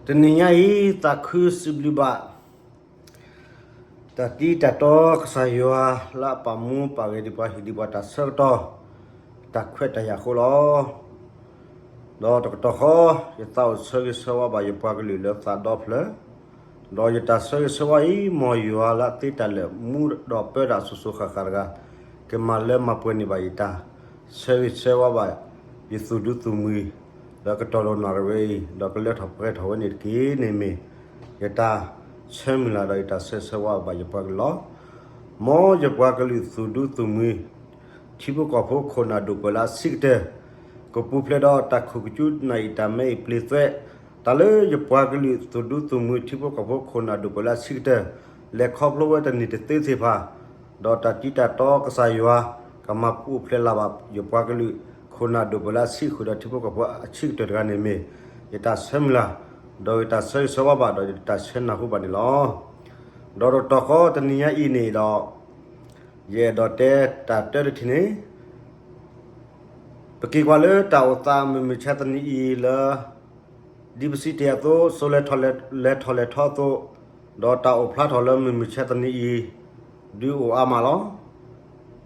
တနံၤညါအံၤ သးခုစံးဘျုးဘၣ် တၢ်တံၤတၢ်တီကစၢ်ယွၤလၢအပာ်မူပာ်ဂဲၤဒံးပှၤ ဟ့ၣ်ဒံးပှၤတၢ်ဆၢကတီၢ် တၢ်ခွဲးတၢ်ယာ်အဃိလီၤ. ဒီးတကတီၢ်ဃီ ယသးအိၣ်ဆၢဂ့ၤဆၢဝါဘၣ်ယပှၤကလုာ်လၢသးဒီဖျၢၣ်, ဒီးယတၢ်ဆၢဂ့ၤဆၢဝါအံၤ မ်ယွၤလၢအသ့တၢ်လၢာ်မူဒီးပၢတၢ်အစိၤစိၤဃၣ်ဃၣ်တဂၤ ကမၤလၢမၤပှဲၤန့ၢ်ဘၣ်ယတၢ်ဆၢဂ့ၤဆၢဝါဘၣ် ယသူၣ်ဒူသူၣ်မှံၤ လၢကတီၢ်ဒိၣ်နီၢ်တဝဲအံၤ ဒီးကလၢထီၣ်ပှဲၤထီၣ်ဝဲန့ၣ်တက့ၢ်န့ၣ်မ့ၢ် ယတၢ်ဆၢမုၢ်လၢ်ဒီးယတၢ်ဆၢဂ့ၤဆၢဝါဘၣ်ယပှၤကလုာ်လီၤ. မ်ယပှၤကလုာ်သူၣ်ဒူသူၣ်မှံၤ ထံဖိကီၢ်ဖိခိၣ်နၢ်ဒိၣ်ပှၢ်လၢအဆံးကတၢၢ် ကပူၤဖျဲးဒီးတၢ်ခိၣ်ကကူနၢ်အံၤတၢ်မဲအံၤပျ့သွဲး တၢ်လၢယပှၤကလုာ်သူၣ်ဒူသူၣ်မှံၤထံဖိကီၢ်ဖိခိၣ်နၢ်ဒိၣ်ပှၢ်လၢအဆံးကတၢၢ် လဲၤခီဖျိဝဲတန့ၢ်တသ့သ့ၣ်တဖၣ် ဒီးတၢ်တံၤတၢ်တီကစၢ်ယွၤ ကမၤပူၤဖျဲးလၢ်ဘၣ်ယပှၤကလုာ်ခိၣ်နၢ်ဒိၣ်ပှၢ်လၢအဆံးဃုာ်ဒီးထံဖိကီၢ်ဖိအဆံးကတၢၢ်တဂၤန့ၣ်မ့ၢ် ယတၢ်ဆၢမုၢ်လၢ် ဒီးယတၢ်ဆၢဂ့ၤဆၢဝါဘၣ်ဒီးယတၢ်ဆၢနၢ်ဟူဘၣ်န့ၣ်လီၤ. ဒီးတကတီၢ်ဃီတနံၤညါအံၤန့ၣ်ဒီး ယအဲၣ်ဒိးတဲတၢ်တၢတထံၣ်န့ၣ် ပက့ၤကွၢ်လၢတၢ်အိၣ်သးမုၢ်မုၢ်ဆါတနံၤအံၤလၢ ဒ်ပစံးတ့ၢ်အသိး စိၤလဲၤထီၣ်လဲၤထီၣ်အသိး, ဒီးတၢ်အိၣ်ဖျါထီၣ်လၢမုၢ်မုၢ်ဆါတနံၤအံၤ ဒုးအိၣ်အါမးလီၤ.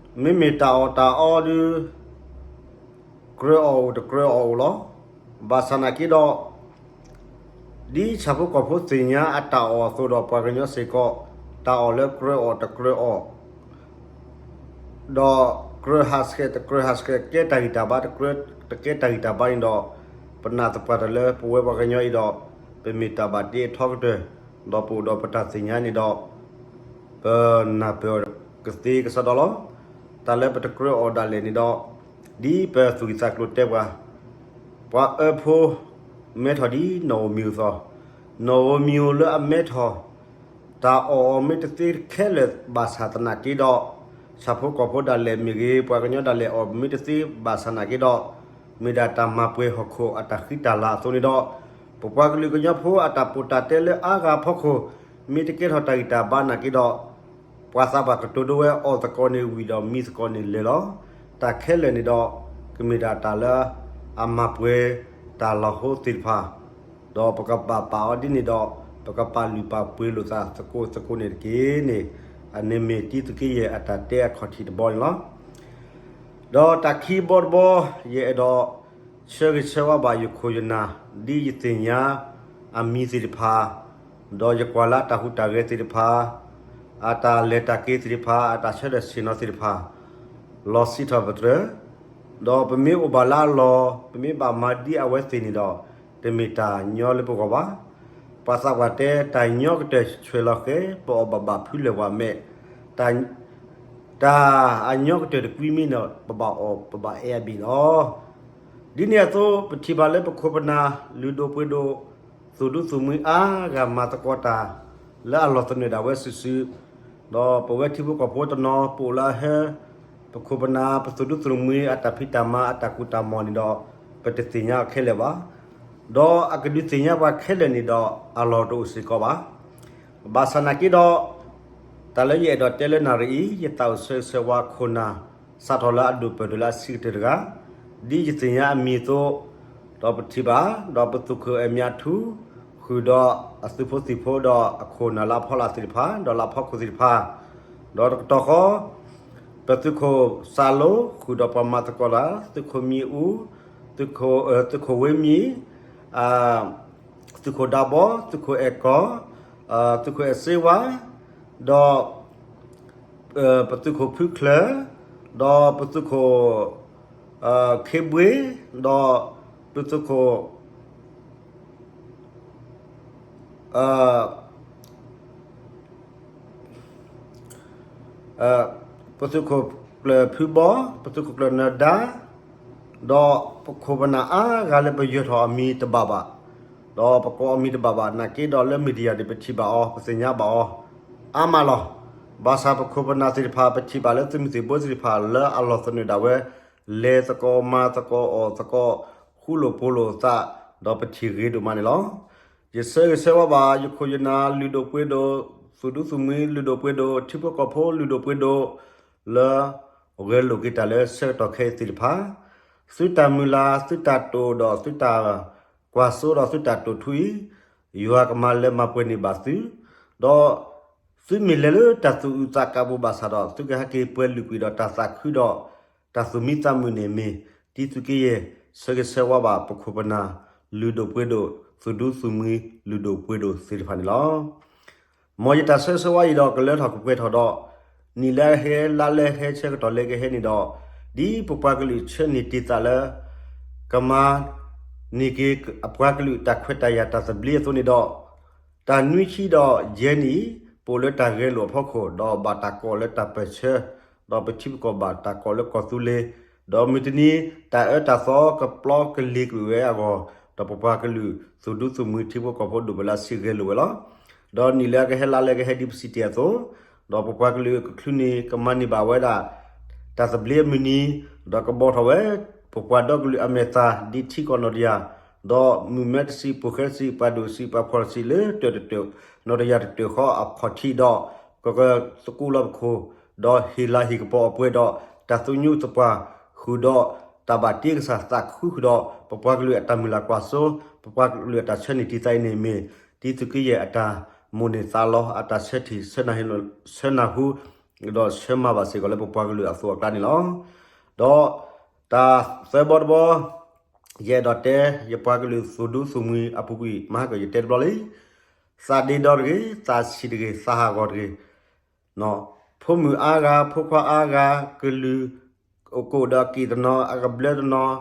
မ့မ့ၢ်တၢ်အီၣ်တၢ်အီဒုး ကြၢးအီၣ်အိၣ်တကြၢးအီၣ်အိၣ်လီၤ. ဘၣ်ဆၣ်နာ်က့ဒီး ဒ်ဆၣ်ဖိကီၢ်ဖိသ့ၣ်ညါအတၢ်အီၣ်အသိးဒီး ပှၤကညီစ့ၢ်ကီး တၢ်အီၣ်လၢကြၢးအီၣ်တကြၢးအီၣ် ဒီးကြၢးဟးဆှဲးတကြၢးဟးဆှဲး ကဲတၢ်ဂံၢ်တၢ်ဘါတကြၢးတကဲတၢ်ဂံၢ်တၢ်ဘါန့ၣ်ဒီး ပနာ်သပှၢ်တၢၢ်လၢပဝဲပှၤကညီအံၤဒီး ပမ့ၢ်တၢ်ဘၣ်တ့အထီကတၢၢ် ဒီးပအိၣ်ဒီးပတၢ်သ့ၣ်ညါန့ၣ်ဒီး ပနၢ်ပၢၢ်ကသ့ကစီဒီလီၤ. တၢ်လၢပတကြၢးအီၣ်ဒၣ်လဲာ်န့ၣ်ဒီး ဒ်ပသူၣ်ဂံၢ်သးကျိၤတဲပှၤ ပှၤအၢဖိ မဲထီၣ်ဒ်နီၣ်ဧိၤမံၤဧိၤအသိး, နီၣ်ဧိၤမံၤဧိၤလၢအမဲထီၣ် တၢ်အီၣ်အီၤမ့ၢ်တသ့ခဲလၢာ်ဘၣ်ဆၣ်သနာ်က့ဒီး ဆၣ်ဖိကီၢ်ဖိဒၣ်လဲာ်မ့ၢ်ဂ့ၤ ပှၤကညီဒၣ်လဲာ်အီၣ်မ့ၢ်တသ့ဘၣ်ဆၣ်နာ်က့ဒီး မ့ၢ်ဒၣ်တၢ်မၤပှဲၤဟီၣ်ခိၣ်အတၢ်ဃံတၢ်လၤအသိးန့ၣ်ဒီး ပပှၤကလုာ်ကညီဖိအတၢ်ပီးတၢ်တဲလၢအါဂၤအဖီခိၣ် မ့ၢ်တကဲထီၣ်တၢ်ဂံၢ်တၢ်ဘါနာ်က့ဒီး ပှၤသးပှၢ်ကတိၤဒိဝဲအီၣ်သကိးန့ၣ်ဝံၤဒီးမံသကိးန့ၣ်လၢာ်လီၤ. တၢ်ခဲလၢာ်န့ၣ်ဒီး ကမ့ၢ်ဒၣ်တၢ်လၢအမၤပှဲၤတၢ်လီၤဟိသ့ၣ်တဖၣ် ဒီးပကဘၣ်ပာ်အီၤဒ်န့ၣ်ဒီး ပကပာ်လုၢ်ပာ်ပှ့ၤလိာ်သးသကိးသကိးန့ၣ်တက့ၢ်န့ၣ် အန့ၣ်မ့ၢ်တံၤသုးက့ယဲၢ်အတၢ်တဲအခီၣ်ထံးတဘီန့ၣ်လီၤ. ဒီးတၢ်ခံဘီတဘီ ယအဲၣ်ဒိးဆၢဂ့ၤဆၢဝါဘၣ်ယခိၣ်ယနၢ် ဒ်ယသ့ၣ်ညါအမံၤသ့ၣ်တဖၣ် ဒီးယကွၢ်လၢအတၢ်ဟူးတၢ်ဂဲၤသ့ၣ်တဖၣ် အတၢ်လဲၤတၢ်က့ၤသ့ၣ်တဖၣ် အတၢ်ဆၢထၢၣ်ဆ့ၣ်နီၤသ့ၣ်တဖၣ် လီၤစံးထီၣ်ပတြၢၤ ဒီးပမ့ၢ်အိၣ်ဘၣ်လၢအလီၢ် ပမ့ၢ်ဘၣ်မၤဒ်အဝဲသ့ၣ်န့ၣ်ဒီး တမ့ၢ်တၢ်ညီလၢပဂီၢ်ဘၣ်. ပှၤသးပှၢ်တဲ တၢ်ညီကတၢၢ်ဆွဲၣ်လီၤဃဲၤ ပအီၣ်ဘၣ်ဘၣ်ဖုလၢၢ်ပှၤမဲာ်, တၢ် တၢ်အညီကတၢၢ်တကွံမ့ၢ်န့ၣ် ပဘၣ်အီၣ်ပဘၣ်အဲၣ်အဘ့ၣ်လီၤ. ဒ်န့ၣ်အသိး ပထံၣ်ဘၣ်လၢပခိၣ်ပနၢ်လုၢ်ဒိၣ်ပှ့ၤဒိၣ် သူၣ်ဒူသူၣ်မှံၤအါဂၤမၤသကိးတၢ် လၢအလီၢ်သနၢၣ်ဒၣ်ဝဲစုာ်စုာ်, ဒီးပဝဲထံဖိကီၢ်ဖိတနီၤ ပအိၣ်လၢအဟဲ ပခိၣ်ပနၢ် ပသူၣ်ဒူသူၣ်မှံၤ အတၢ်ဖံးတၢ်မၤ အတၢ်ကူၣ်တၢ်မီၢ်န့ၣ်ဒီး ပတသ့ၣ်ညါအီၤခဲလၢာ်ဘၣ်. ဒီးအကဒုးသ့ၣ်ညါပှၤခဲလၢာ်န့ၣ်ဒီး အလီၢ်တအိၣ်စ့ၢ်ကီးဘၣ်. ဘၣ်ဆၣ်နာ်က့ဒီး တၢ်လၢယအဲၣ်ဒိးတဲလၢနၣ်ရံၣ်အံၤ ယသးအိၣ်ဆၢဂ့ၤဆၢဝါခိၣ်နၢ် စးထီၣ်လၢအဒိၣ်ပၢၢ်တုၤလၢအဆံးကတၢၢ်တဂၤ, ဒ်ယသ့ၣ်ညါအမံၤအသိး, ဒီးပထံၣ်ဘၣ်, ဒီးပသူၣ်ခုၣ်အဲၣ်မ့ၢ်အထူ, ဃုာ်ဒီးအသုးဖိသံၣ်ဖိဒီးအခိၣ်နၢ်လၢအဖီလာ်သ့ၣ်တဖၣ်, ဒီးလၢအဖီခိၣ်သ့ၣ်တဖၣ်, ဒီးတကတီၢ်ဃီ, ပသုးခိၣ်စးလိ, ဃုာ်ဒီးပှၤမၤသကိးတၢ်, သုးခိၣ်မံၤအူ, သုးခိၣ်, သုးခိၣ်ဝ့မံၤ, သုးခိၣ်ဒးဘီ, သုးခိၣ်အဲၣ်ကီၢ်, သုးခိၣ်အဲၣ်စ့ဝါ, ဒီး ပသုးခိၣ်ဖုချၢ, ဒီးပသုးခိၣ် ခ့ဘှ့, ဒီးပသုးခိၣ် ပသုးခိၣ်ကျၢၢ်ဖုဘီ, ပသုးခိၣ်ကျၢၢ်နၢၤဒါ, ဒီးပခိၣ်ပနၢ်အါဂၤလၢပယၢၤထီၣ်အမံၤတဘၣ်ဘၣ်, ဒီးပကိးအမံၤတဘၣ်ဘၣ် နာ်က့ဒီးလၢ media န့ၣ် ပထံၣ်ဘၣ်အီၤ ပသ့ၣ်ညါဘၣ်အီၤ အါမးလီၤ. ဘၣ်ဆၣ်ပခိၣ်ပနၢ်သ့ၣ်တဖၣ် ပထံၣ်ဘၣ်လၢသုးမုၢ်သံၣ်ဘိသ့ၣ်တဖၣ်လၢအလီၢ်သနၢၣ်ဒၣ်ဝဲ လဲၤသကိးမၤသကိးအီၣ်သကိး ဃူလိာ်ဖိးလိာ်အသး ဒီးပထံၣ်ဂ့ၤဒိၣ်မးန့ၣ်လီၤ. ယဆၢဂ့ၤဆၢဝါဘၣ် ယခိၣ်ယနၢ်လုၢ်ဒိၣ်ပှ့ၤဒိၣ် သူၣ်ဒူသူၣ်မှံၤလုၢ်ဒိၣ်ပှ့ၤဒိၣ် ထံဖိကီၢ်ဖိလုၢ်ဒိၣ်ပှ့ၤဒိၣ် လၢဂဲၤလိာ်က့ၤတၢ်လၢဆၢကတီၢ်ခဲအံၤသ့ၣ်တဖၣ် သုတၢ်မုၢ်လၢ် သုတၢ်တိာ်ဒီးသုတၢ်ကွၢ်စိဒီးသုတၢ်တိာ်ထူအံၤ ယွၤကမၤလၢမၤပှဲၤန့ၢ်ဘၣ်သု, ဒီးသုမ့ၢ်လဲၤလၢတၢ်သူၣ်အုးသးကးပူၤဘၣ်ဆၣ်ဒီး သုကဟဲက့ၤပှဲၤလုာ်ကွံာ်ဒီးတၢ်သးခုဒီး တၢ်သူၣ်မံသးမုာ်န့ၣ်မ့ၢ် ဒ်သုးက့ယဲၢ် ဆၢဂ့ၤဆၢဝါဘၣ်ပခိၣ်ပနၢ် လုၢ်ဒိၣ်ပှ့ၤဒိၣ် သူၣ်ဒူသူၣ်မှံ လုၢ်ဒိၣ်ပှ့ၤဒိၣ်သ့ၣ်တဖၣ်န့ၣ်လီၤ. မ်ယတၢ်ဆၢဂ့ၤဆၢဝါအံၤဒီး ကလၢထီၣ်ကပှဲၤထီၣ်ဒီး နံၣ်လၢအဟဲ လါလၢအဟဲ ဆၢကတီၢ်လၢကဟဲန့ၣ်ဒီး ဒ်ပပှၤကလုာ်ဆၢန့ၢ်တ့ၢ်သးလၢ ကမၤန့ၢ်က့ၤ အပှၤကလုာ်တၢ်ခွဲးတၢ်ယာ်တၢ်သဘျ့အသိးန့ၣ်ဒီး တၢ်နွံဆံဒီးယဲၢ်နံၣ်အံၤ ပအိၣ်လၢတၢ်ဂဲၤလိာ်အဖီခိၣ် ဒီးဘၣ်တၢ်ကိးလၢတၢ်ပၢၢ်ဆၢ, ဒီးပထံပကီၢ်ဘၣ်တၢ်ကိးလၢကီၢ်သူလ့ၤ, ဒီးမုၢ်တနံၤ တၢ်အၢတၢ်သီကပျီကလ့ၤကွံာ်ဝဲအဂီၢ်, ဒီးပပှၤကလုာ်သူၣ်ဒူသူၣ်မှံထံဖိကီၢ်ဖိဒိၣ်ပှၤလၢအဆံးဂဲၤလိာ်ဝဲလီၤ. ဒီးနံၣ်လၢအကဟဲလါလၢကဟဲဒ်ပစံးတ့ၢ်အသိး, ဒီးပပှၤကလုာ်ကချုးန့ၢ်ကမၤန့ၢ်ဘၣ်ဝဲဒၣ် တၢ်သဘျ့အမုၢ်နံၤ, ဒီးကဘီထီၣ်ဝဲ ပပှၤဒီကလုာ်အမဲာ်သၣ် ဒ်ထံကီၢ်နီၢ်တယၢ်, ဒီးမုၢ်မဲတဆံး ပိၢ်ဃဲတဆံး ပှၤဒိၣ်တဆံး ပှၤဖှီၣ်တဆံး လၢတၢၢ်တတၢၢ် နီၢ်တယၢ်တတၢၢ်ဃီအခီၣ်ထံးဒီး ကကသကိးလီၤပခိၣ်, ဒီးဟ့ၣ်လၤဟ့ၣ်ကပီၤအပှဲၤဒီး တၢ်သူၣ်ညူသပှၢ် ဃုာ်ဒီးတၢ်ဘၣ်တ့ကစၢ်သးခုဃုာ်ဒီး ပပှၤကလုာ်အတၢ်မုၢ်လၢ်ကွၢ်စိ, ပပှၤကလုာ်အတၢ်ဆၢန့ၢ်တ့ၢ်သးအံၤန့ၣ်မ့ၢ် ဒ်သုးက့ယဲၢ်အတၢ်မိၣ်န့ၢ်သးလီ အတၢ်ဆၢထံၣ် ဆၢနၢ်ဟူ ဒီးဆၢမၤဘၣ်စ့ၢ်ကီးလၢပပှၤကလုာ်အသိးအကျါန့ၣ်လီၤ. ဒီးတၢ်သၢဘီတဘီ ယအဲၣ်ဒိးတဲ ယပှၤကလုာ်သူၣ်ဒူသူၣ်မှံအပူၤကွံာ် မဟါကၢ်ယတဲတဘျီလံ. သးဒ့ဒီတဂ့ၤ, သးဆံးတဂ့ၤ, သးဟးဂီၤတဂ့ၤ, ဖိမုၣ်အါဂၤ, ဖိခွါအါဂၤ, ကလုာ်အိၣ်ကိၣ်ဒီးအကံၣ်တနီၤ, အကဘျၢတနီၤ,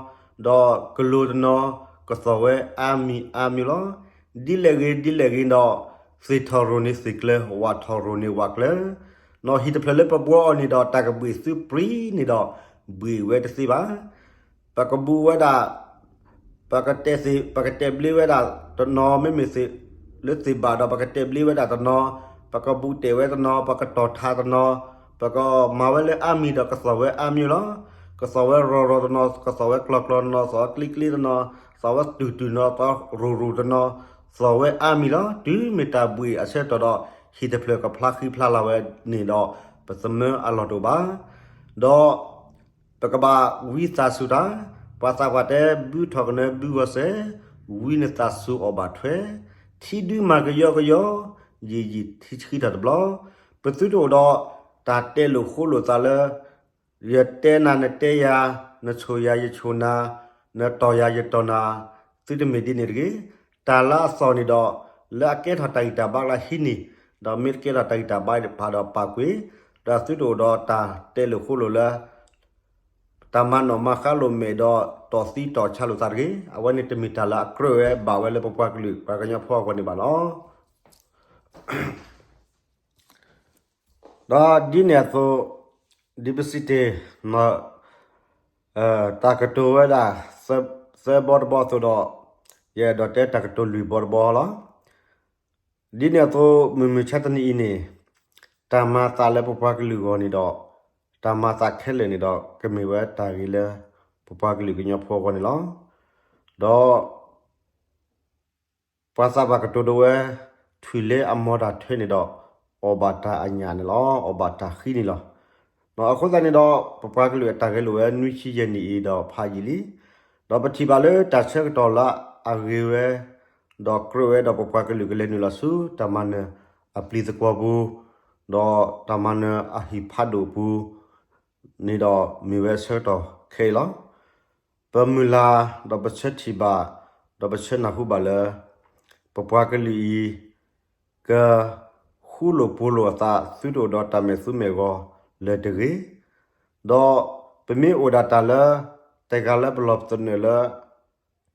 ဒီးကလိၤတနီၤ, ကသီၣ်ဝဲအါမံၤအါမံၤလီၤ. ဒ်လဲၣ်ဂ့ၤ ဒ်လဲၣ်ဂ့ၤဒီး သ့ၣ်ထီၣ်ရိၣ်န့ၢ်သ့ၣ်ကျၢၤ, ဝၣ်ထီၣ်ရိၣ်န့ၢ်ဝၣ်ကျၢၤ, နီၢ်ဟံၣ်တဖျၢၣ်လၢပဘှီအီၤန့ၣ်ဒီး တၢ်ကဘှံးသုပြံန့ၣ်ဒီး ဘှံးဝဲတသ့ဘၣ်. ပကဘူးဝဲဒၣ် ပကတဲသ့ၣ် ပကတဲဘျ့ဝဲဒၣ်တနီၤ မ့မ့ၢ်သ့ၣ်လၢသ့ၣ်ဘၣ်ဒီး ပကတဲဘျ့ဝဲဒၣ်တနီၤ, ပကဘူးတဲာ်ဝဲတနီၤ, ပကတီၢ်ထးတနီၤ, ပကမၤဝဲလၢအါမံၤဒီး ကသီၣ်ဝဲအါမံၤလီၤ. ကသီၣ်ဝဲရီၤရီၤတနီၤ, ကသီၣ်ဝဲကျီၤကျီၤတနီၤ, သီၣ်ဝဲကျ့ကျ့တနီၤ, သီၣ်ဝဲတုၤတုၤနီၤ, သီၣ်ရိၣ်ရိၣ်တနီၤ, သီၣ်ဝဲအါမံၤလီၤ. တုၤမ့ၢ်တၢ်ဘှံးအဆၢကတီၢ်ဒီး ဟံၣ်တဖျၢၣ်ကဖျါဃံဖျါလၤဝဲန့ၣ်ဒီး ပသမၢအလီၢ်တအိၣ်ဘၣ်. ဒီး ပကဘၣ်ဝံသးစူၤတၢ်, ပှၤသးပှၢ်တဲ ဘုထီၣ်ကနၢဘုဂီၤစဲး, ဝံနသးစူၤအီၣ်ဘၣ်ထွဲ, ထံဒုမၤကယီကယီ, ယံာ်ယံာ်ထံဆှံထီၣ်တဘျီ, ပသုတအိၣ်ဒီးတၢ်တဲလိာ်ဃိလိာ်သးလၢ ယတဲနၤနတဲယၤ, နဆိၣ်ယၤယဆိၣ်နၤ, နတီၢ်ယၤယတီၢ်နၤ, သုတမ့ၢ်ဒ်န့ၣ်တဂ့ၤ. တၢ်လၢအသီၣ်န့ၣ်ဒီး လၢအကဲထီၣ်တၢ်ဂံၢ်တၢ်ဘါလၢဟံးန့ၢ်, ဒီးမ့ၢ်တကဲထီၣ်တၢ်ဂံၢ်တၢ်ဘါဘၣ်ဒီးပာ်ကွံာ်, ဒီးသုတအိၣ်ဒီးတၢ်တဲလိာ်ဃိလိာ်လၢ တၢ်မၤနီၣ်မၤဃါလိာ်မဲာ်ဒီး တီၢ်သံတီၢ်ဆါလိာ်သးတဂ့ၤ. အဝဲန့ၣ်တမ့ၢ်တၢ်လၢအကြၢးဝဲဘၣ်ဝဲလၢပပှၤကလုာ် ပှၤကညီဖိအဂီၢ်န့ၣ်ဘၣ်လီၤ. ဒီးဒ်န့ၣ်အသိး ဒ်ပစံးတ့ၢ် တၢ်ကတိၤဝဲဒၣ် သၢဘီတဘီအသိးဒီး ယအဲၣ်ဒိးတဲတၢ်ကတိၤလွံၢ်ဘီတဘီလီၤ. ဒ်န့ၣ်အသိး မုၢ်မုၢ်ဆါတနံၤအံၤန့ၣ် တၢ်မၤသးလၢပပှၤကလုာ်အဂီၢ်န့ၣ်ဒီး တၢ်မၤသးခဲလၢာ်န့ၣ်ဒီး ကမ့ၢ်ဝဲတၢ်ဂ့ၤလၢ ပပှၤကလုာ်ကညီဖိအဂီၢ်န့ၣ်လီၤ. ဒီး ပှၤသးပှၢ်ကတိၤဒိးဝဲ ထွံၣ်လၢအမီၤတၢ်ထွဲန့ၣ်ဒီး အီၣ်ဘၣ်တၢ်အညၣ်န့ၣ်လီၤ. အီၣ်ဘၣ်တၢ်ဃံန့ၣ်လီၤ. အဃိသတးန့ၣ်ဒီး ပပှၤကလုာ်အတၢ်ဂဲၤလိာ်ဝဲနွံဆံယဲၢ်နံၣ်အံၤဒီးဖးယံာ်လံ. ဒီးပထံၣ်ဘၣ်လၢတၢ်ဆၢကတီၢ်လၢအဂ့ၤဝဲ ဒီးကြၢးဝဲဒီးပပှၤကလုာ်ကလဲၤနုာ်လီၤဆူ တၢ်မၤနၢၤအပျံၤသကွီၤပူၤ, ဒီးတၢ်မၤနၢၤအဟံၣ်ဖးဒိၣ်အပူၤန့ၣ်ဒီး မ့ၢ်ဝဲဆၢကတီၢ်ခဲအံၤလီၤ. ပမုၢ်လၢ် ဒီးပဆၢထံၣ်ဘၣ် ဒီးပဆၢနၢ်ဟူဘၣ်လၢ ပပှၤကလုာ်အံၤ ကဃူလိာ်ဖိးလိာ်အသး သုတအိၣ်ဒီးတၢ်မဲာ်သူမဲာ်ဂီၤလၢၤတဂ့ၤ. ဒီးပမ့ၢ်အိၣ်ဒၣ်တၢ်လၢ တဂၤလၢပလီၢ်ပသနၢၣ်လၢ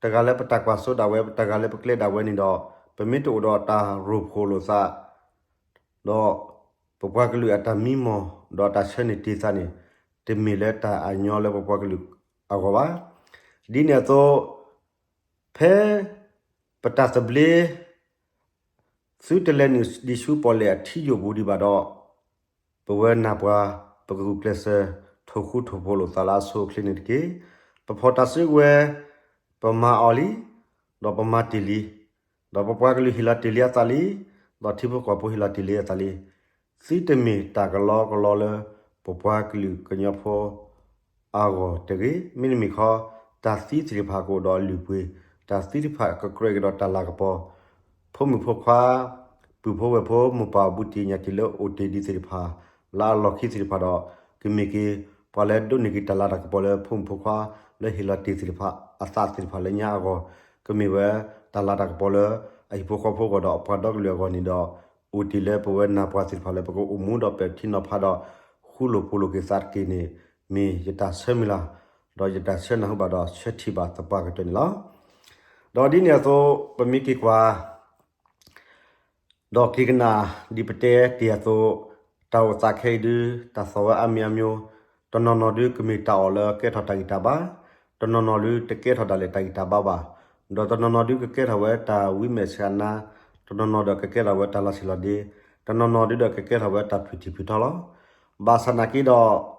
တဂၤလၢပတၢ်ကွၢ်စိဒၣ်ဝဲ တဂၤလၢပကျဲဒၣ်ဝဲန့ၣ်ဒီး ပမ့ၢ်တအိၣ်ဒီးတၢ်ရိၣ်ဖှိၣ်လိာ်သး ဒီးပပှၤကလုာ်အတၢ်မံမီၢ် ဒီးတၢ်ဆၢန့ၢ်တ့ၢ်သးန့ၣ် တမ့ၢ်လၢတၢ်အညီလၢပပှၤကလုာ်အဂီၢ်ဘၣ်. ဒ်န့ၣ်အသိး ဖဲပတၢ်သဘျ့ သုတလဲၤနုာ်ဒံးဆူပီၣ်လဲၣ်အထံယိာ်ပူၤဒံးဘၣ်ဒီး ပဝဲနၢ်ပှၤ ပကဂုာ်ကျဲးစၢး ထိၣ်ဃူထိၣ်ဖိးလိာ်သးလၢအဆိအချ့န့ၣ်တက့ၢ်. ပဖီၣ်တၢ်စုကဝဲၤ ပမၤအီၤလံ, ဒီးပမၤတ့ၢ်လံ, ဒီးပပှၤကလုာ်ဟ့ၣ်လီၤတ့ၢ်လံအသးလံ, ဒီးထံဖိကီၢ်ဖိဟ့ၣ်လီၤတ့ၢ်လံအသးလံ. သုတမ့ၢ်တၢ်ကလီကလီလၢ ပပှၤကလုာ်ကညီဖိ အဂီၢ်တဂ့ၤ. မ့တမ့ၢ်ဘၣ် တၢ်သံသ့ၣ်တဖၣ်ကအိၣ်ဒီးအလုၢ်အပှ့ၤ, တၢ်သံသ့ၣ်တဖၣ်ကကြၢးက့ၤဒီးတၢ်လၤကပီၤ, ဖိမုၣ်ဖိခွါ ပုၢ်ဖိဝဲၢ်ဖိ မိၢ်ပၢ်ဘူးတံၢ်ညၣ်တံၢ်လၢအိၣ်တ့ၢ်ဒံးသ့ၣ်တဖၣ် လၢအလီၢ်ခံသ့ၣ်တဖၣ်ဒီး ကမ့ၢ်က့ၤ ပှၤလၢဒိးန့ၢ်က့ၤတၢ်လၤတၢ်ကပီၤလၢဖိမုၣ်ဖိခွါ လၢဟ့ၣ်လီၤတ့ၢ်သ့ၣ်တဖၣ် အသးသ့ၣ်တဖၣ်လၢညါအဂီၢ် ကမ့ၢ်ဝဲတၢ်လၤတၢ်ကပီၤလၢ အဟံၣ်ဖိဃီဖိအဂီၢ်ဒီးအပှၤဒီကလုာ်အဂီၢ်န့ၣ်ဒီး အိၣ်တ့ၢ်လၢပဝဲနၢ်ပှၤသ့ၣ်တဖၣ်လၢ ပကအိၣ်မူဒီးပဲာ်ထံနီၤဖးဒီး ဃူလိာ်ဖိးလိာ်က့ၤသးတက့ၢ်န့ၣ် မ့ၢ်ယတၢ်ဆၢမုၢ်လၢ် ဒီးယတၢ်ဆၢနၢ်ဟူဘၣ်ဒီးဆၢထံၣ်ဘၣ်သပှၢ်ကတၢၢ်န့ၣ်လီၤ. ဒီးဒ်န့ၣ်အသိး ပမ့ၢ်က့ၤကွၢ် ဒီးက့ၤကနၣ် ဒ်ပတဲတ့ၢ်အသိး တၢ်အိၣ်သးခဲအံၤဒု တၢ်သီၣ်ဝဲအါမံၤအါမံၤ, တနီၤနီၤဒုကမ့ၢ်တၢ်အီၣ်လၢကဲထီၣ်တၢ်ဂံၢ်တၢ်ဘါ, တနီၤနီၤဒုတကဲထီၣ်ဒၣ်လဲာ်တၢ်ဂံၢ်တၢ်ဘါဘၣ်, ဒီးတနီၤနီၤဒုကကဲထီၣ်ဝဲတၢ်ဝံမဲာ်ဆှးနါ, တနီၤနီၤဒီးကကဲထီၣ်ဝဲတၢ်လီၤဆံးလီၤဒ့, တနီၤနီၤဒုဒီးကကဲထီၣ်ဝဲတၢ်ဖုၣ်ထံၣ်ဖုၣ်ထီလီၤ. ဘၣ်ဆၣ်နာ်က့ဒီး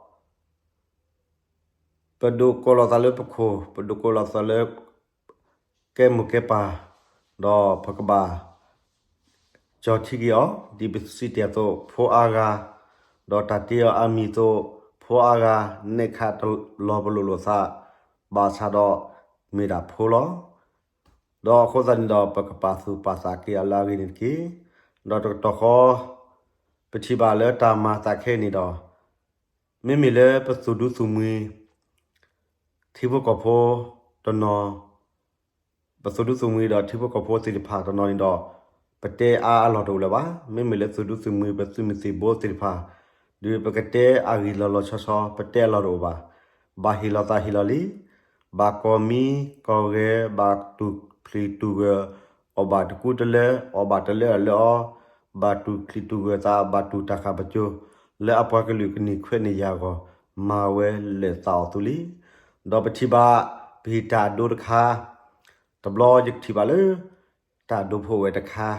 ပဒိးကိးလီၤသးလၢပခိၣ်, ပဒိးကိးလီၤသးလၢ ကဲမိၢ်ကဲပၢ်, ဒီးပကဘၣ် ကၠီၤထံက့ၤအီၤ, ဒ်ပစံးတ့ၢ်အသိး ဖိအါဂၤ, ဒီးတၢ်တ့အီၤအါမံၤအသိး ဖိအါဂၤ နဲၣ်ခးတလီၤပလိာ်လိာ်သး, ဘၣ်ဆၣ်ဒီး မ့ၢ်ဒၣ်ဖိလီၤ. ဒီးအဃိသတးန့ၣ်ဒီး ပကပာ်သူၣ်ပာ်သးက့ၤအလၢအဂ့ၤန့ၣ်တက့ၢ်. ဒီးတကတီၢ်ဃီ ပထံၣ်ဘၣ်လၢတၢ်မၤသးခဲအံၤန့ၣ်ဒီး မ့မ့ၢ်လၢပသူၣ်ဒူသူၣ်မှံ ထံဖိကီၢ်ဖိတနီၤ, ပသူၣ်ဒူသူၣ်မှံဒီးထံဖိကီၢ်ဖိသ့ၣ်တဖၣ်တနီၤန့ၣ်ဒီး ပတဲအါအလီၢ်တအိၣ်လၢၤဘၣ်. မ့မ့ၢ်လၢသူၣ်ဒူသူၣ်မှံ ပသုးမုၢ်သံၣ်ဘိသ့ၣ်တဖၣ် ဒီးပကတဲအဂ့ၢ်လီၤလီၤဆီဆီ ပတဲအလီၢ်တအိၣ်ဘၣ်. ဘၣ်ဟ့ၣ်လီၤသးဟ့ၣ်လီၤလံ, ဘၣ်ကီၢ်မံကီၢ်ဂဲၤ, ဘၣ်တူၢ်ချံတူၢ်ဂၢၢ်, အီၣ်ဘၣ်တကူတလၢ, အီၣ်ဘၣ်တလၢအလၢအီ, ဘၣ်တူၢ်ချံတူၢ်ဂၢၢ်သး, ဘၣ်တူၢ်တၢ်ဃာ်ပစိၤ လၢအပှၤကလုာ်ကန့ၢ်ခွဲးန့ၢ်ယာ်အဂီၢ် မၤဝဲလၢာ်သးအီၤသိလံ. ဒီးပထံၣ်ဘၣ် ပဟံၣ်တၢ်အဒိတခါ, တဘျီယကထံၣ်ဘၣ်လၢ တၢ်ဒိဖိဝဲတခါ,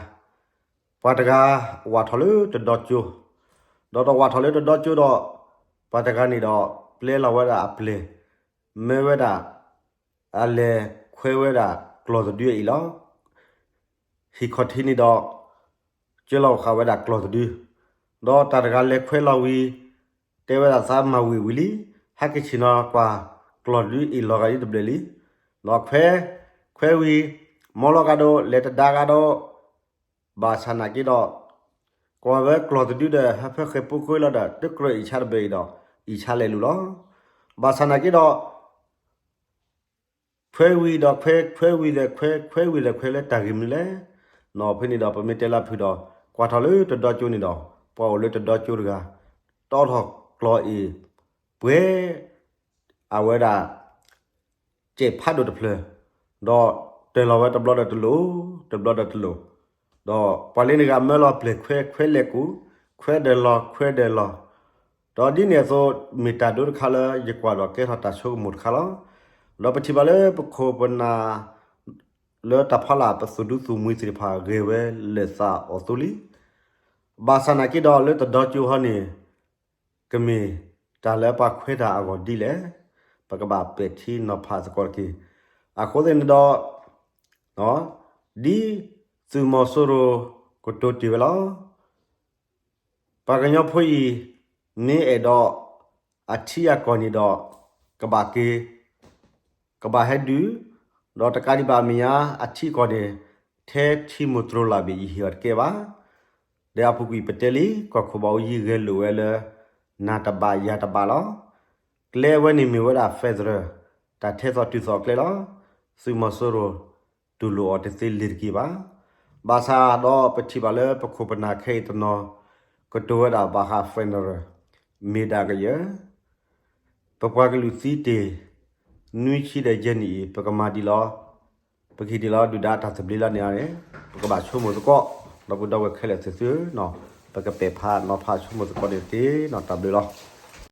ပှၤတဂၤဝးထီၣ်လၢတဒီကၠိ, ဒီးတဝးထီၣ်လၢတဒီကၠိဒီး ပှၤတဂၤန့ၣ်ဒီး ပျဲလီၤဝဲဒၣ်အပျဲၢ်, မၢဝဲဒၣ် အလဲၤခွဲဝဲဒၣ်ကျီၢ်တဒုအံၤလီၤ. ဟံၣ်ခီၣ်ထံးန့ၣ်ဒီး ကၢလီၤဃာ်ဝဲဒၣ်ကျီၢ်တဒု, ဒီးတၢ်တဂၤလဲၤခွဲလီၤဝံၤ တဲဝဲဒၣ်သးမၤဝံၤဝံၤလံ, ဟဲက့ၤဆ့ၣ်နီၤကွၢ်ကျီၢ်တဒုအံၤလီၤဂာ်ဒ်တဘျဲၣ်လံ, ဒီးခွဲ, ခွဲဝံၤ မီလီၤဂာ်ဒီး လဲၤတဒါဂာ်ဒီး ဘၣ်ဆၣ်နာ်က့ဒီး ကွၢ်ဝဲကျီၢ်တဒုဒီး ဟၢဖၢဃဲၤပူၤကွံာ်လီၤဒီး တကြၢးအံၣ်ဆါတဘ့ၣ်အံၤဒီး အံၣ်ဆါလဲၤလူၤလီၤ. ဘၣ်ဆၣ်နာ်က့ဒီး ခွဲဝံၤဒီးခွဲ, ခွဲဝံၤဒီးခွဲ, ခွဲဝံၤဒီးခွဲလၢတၢ်ဂ့ၢ်မနုၤလဲၣ်. နီၢ်ဖဲန့ၣ်ဒီး ပမ့ၢ်တဲလၢဖုၣ်ဒီး ကွၢ်ထီၣ်လၢတဒီကၠိန့ၣ်ဒီး ပှၤအိၣ်လၢတဒီကၠိတဂၤ တီထီၣ်ကျီၢ်အံၤ ပှဲၤ အဝဲဒၣ် စဲးဖးဒိၣ်တဖျၢၣ်, ဒီးတၢၢ်လီၤဝဲတဘျီဒီးတလိၣ်, တဘျီဒီးတလိၣ်, ဒီးပှၤလၢန့ၣ်ဂၤမၢလီၤပျဲၢ်ခွဲခွဲလဲၤကူၣ်, ခွဲဒီးလီၤခွဲဒီးလီၤ, ဒီးဒ်န့ၣ်အသိး မ့ၢ်တၢ်ဒိတခါလၢယကွၢ်ဒီးကဲထီၣ်တၢ်ဆိကမိၣ်တခါလီၤ. ဒီးပထံၣ်ဘၣ်လၢပခိၣ်ပနၢ် လၢတၢ်ဖီလာ်ပသူၣ်ဒူသူၣ်မှံသ့ၣ်တဖၣ်ဂဲၤဝဲလၢာ်သးအီၤသိလံ. ဘၣ်ဆၣ်နာ်က့ဒီးလၢတဒီကၠိဟီန့ၣ် ကမ့ၢ်တၢ်လၢပှၤခွဲးတၢ်အဂီၢ်ဒ်လဲၣ်, ပကဘၣ်ပဲာ်ထံနီၤဖးသကိးတက့ၢ်. အဃိသတးန့ၣ်ဒီး ဒ်သုးမီၤစိရိၤကတိၤတ့ၢ်ဝဲလီၤ. ပှၤကညီဖိအံၤ မ့ၢ်အဲၣ်ဒိးအထံအကီၢ်န့ၣ်ဒီး ကဘၣ်က့ၤ ကဘၣ်ဟဲဒုး, ဒီးတကးဒံးဘၣ်အမဲာ်ညါ အထံအကီၢ်န့ၣ် ထဲထံမိၢ်တြီလာ်ဘ့ၣ်ယဟ့ၣ်အီၤတကဲဘၣ်. ဒီးအပူၤကွံာ်ပတဲလံ ကီၢ်ခိၣ်ဘၣ်အိၣ်ယံၤဂဲၤလိာ်ဝဲလၢ နၤတဘၣ်ယၤတဘၣ်လီၤ. ကျဲအဝဲန့ၣ်မ့ၢ်ဝဲဒၣ် federal တၢ်ထဲသိးတုၤသိးကျဲလီၤ. သုးမီၤစိရိၤ တူၢ်လိာ်အီၤတသ့လ့ၤတက့ၢ်ဘၣ်. ဘၣ်ဆၣ်ဒီးပထံၣ်ဘၣ်လၢပခိၣ်ပနၢ်ခဲအံၤတနီၤ ကတိၤဝဲဒၣ်ဘၣ်ဃး federal မ့ၢ်ဒၣ်ကယဲၢ် ပပှၤကလုာ်သံတ့ၢ် နွံဆံဒီးယဲၢ်နံၣ်အံၤ ပကမၤဒ်လီၤ, ပကဟ့ၣ်ဒ်လီၤ ဒုၣ်ဒါတၢ်သဘျ့လီၤန့ၣ်န့ၣ် ပကဘၣ်ဆိကမိၣ်သကိး, ဒီပုၢ်ဒီဝဲၢ်ခဲလၢာ်သ့ၣ်သုဧၢ, ပကပဲာ်ဖးနီၤဖးဆိကမိၣ်သကိးန့ၣ်တက့ၢ်. တၢ်ဘျုးလီၤ.